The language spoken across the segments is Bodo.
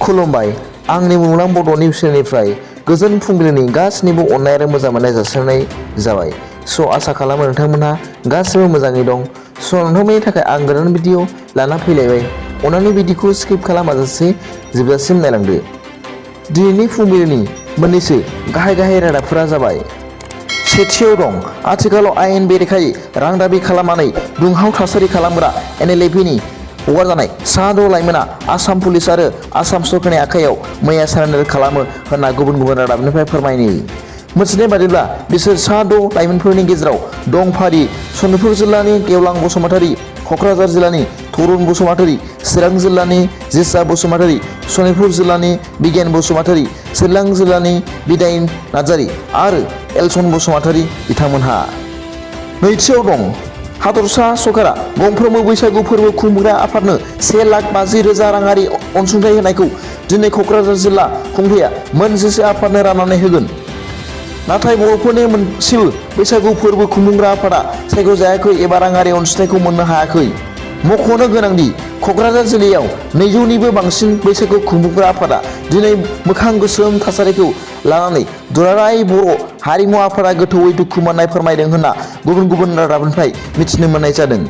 खुलुमबाय आंनि मुलुगनां बड' निउस चेनेलनिफ्राय गोजोन फुंबिलिनि गासिनिबो अननाय आरो मोजां मोननाय जासिहरनाय जाबाय। आसा खालामो नोंथांमोनहा गासिबो मोजाङै दं। नोंथांमोननि थाखाय आं गोदान भिडिअ लाना फैलायबाय। अन्नानै भिडिअखौ स्किप खालामाजासे जोबजासिम नायलांदो। दिनैनि फुंबिलिनि मोननैसो गाहाय रादाबफोरा जाबाय। सेथियाव दं आथिखालाव आयेन बेरेखायै रां दाबि खालामनानै दुंहाव थासारि खालामग्रा NLFB नि हगारजानाय सा 6 लाइमोना आसाम पुलिस आरो आसाम सरकारनि आखायाव मैया सारेन्डार खालामो होनना गुबुन रादाबनिफ्राय फोरमायनो मोनथिनाय बादिब्ला बिसोर सा 6 लाइमोनफोरनि गेजेराव दं फारि सनितपुर जिल्लानि गेवलां बसुमतारी, क'क्राझार जिल्लानि तरुन बसुमतारी, चिरां जिल्लानि जेसा बसुमतारी, सनितपुर जिल्लानि बिगियान बसुमतारी, चिरां जिल्लानि बिदाय नार्जारी आरो एलसन बसुमतारी बिथांमोनहा। नैथियाव दं हादरसा सरकारा गंफ्रोमबो बैसागु फोरबो खुंग्रा आफादनो 1,50,000 राङारि अनसुंथाइ होनायखौ दिनै क'क्राझार जिल्ला खुंथाया मोनजिसे आफादनो राननानै होगोन। नाथाय बर'फोरनि मोनसेबो बैसागु फोरबो खुंग्रा आफादा सायख'जायाखै एबा राङारि अनसुंथाइखौ मोननो हायाखै। मख'नो गोनांदि क'क्राझार जिल्लायाव 200निबो बांसिन बैसागु खुंग्रा आफादा दिनै मोखां गोसोम थासारिखौ लानानै दुलाराय बर' हारिमु आफादा गोथौयै दुखु मोननाय फोरमायदों होनना गुबुन रादाबनिफ्राय मिथिनो मोननाय जादों।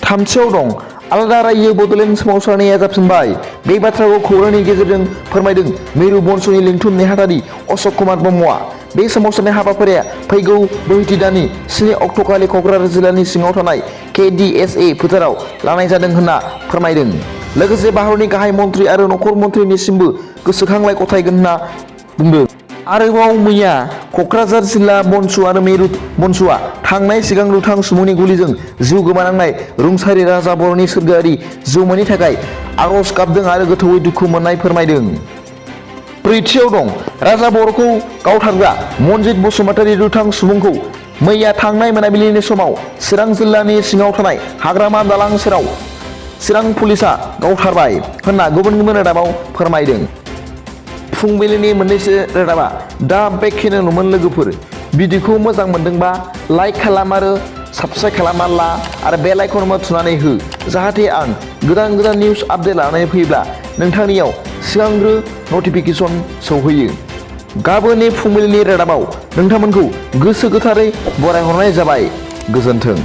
थामथियाव दं आलादा रायजो बड'लेण्ड सोमावसारनाया जाफिनबाय। बे बाथ्राखौ खौरांनि गेजेरजों फोरमायदों मिरु बंस'नि लिंथुम नेहाथारि अशक कुमार ब्रह्मआ। बे सोमावसारनाय हाबाफारिया फैगौ बोहैथि दाननि 7 अक्ट'खालि क'क्राझार जिल्लानि सिङाव थानाय KDSA फोथाराव लानाय जादों होनना फोरमायदों। लोगोसे भारतनि गाहाय मन्थ्रि आरो नखर मन्थ्रिनिसिमबो गोसोखांलाय गथायगोन होनना बुंदों। आरोबाव मैया क'क्राझार जिल्ला बंस' आरो मिरु बंस'आ थांनाय सिगां दुथां सुबुंनि गुलिजों जिउ गोमानांनाय रुंसारि राजा बर'नि सोरगोआरि जिउमानि थाखाय आर'ज गाबदों आरो गोथौयै दुखु मोननाय फोरमायदों। ब्रैथियाव दं राजा बर'खौ गावथारग्रा मनजित बसुमतारी दुथां सुबुंखौ मैया थांनाय मोनाबिलिनि समाव चिरां जिल्लानि सिङाव थानाय हाग्रामा दालां सेराव चिरां पुलिसआ गावथारबाय होनना गुबुन रादाबाव फोरमायदों। फुंबिलिनि मोननैसो रादाबा दा बेखिनियावनोमोन लोगोफोर। भिडिअखौ मोजां मोनदोंबा लाइक खालाम आरो साबस्क्राइब खालामना ला आरो बेल आइकनखौ थुनानै हो, जाहाथे आं गोदान निउस आपडेट लानानै फैब्ला नोंथांनियाव सिगांग्रो नटिफिकेसन सौहैयो। गाबोननि फुंबिलिनि रादाबाव नोंथांमोनखौ गोसो गोथारै बरायहरनाय जाबाय। गोजोन्थों।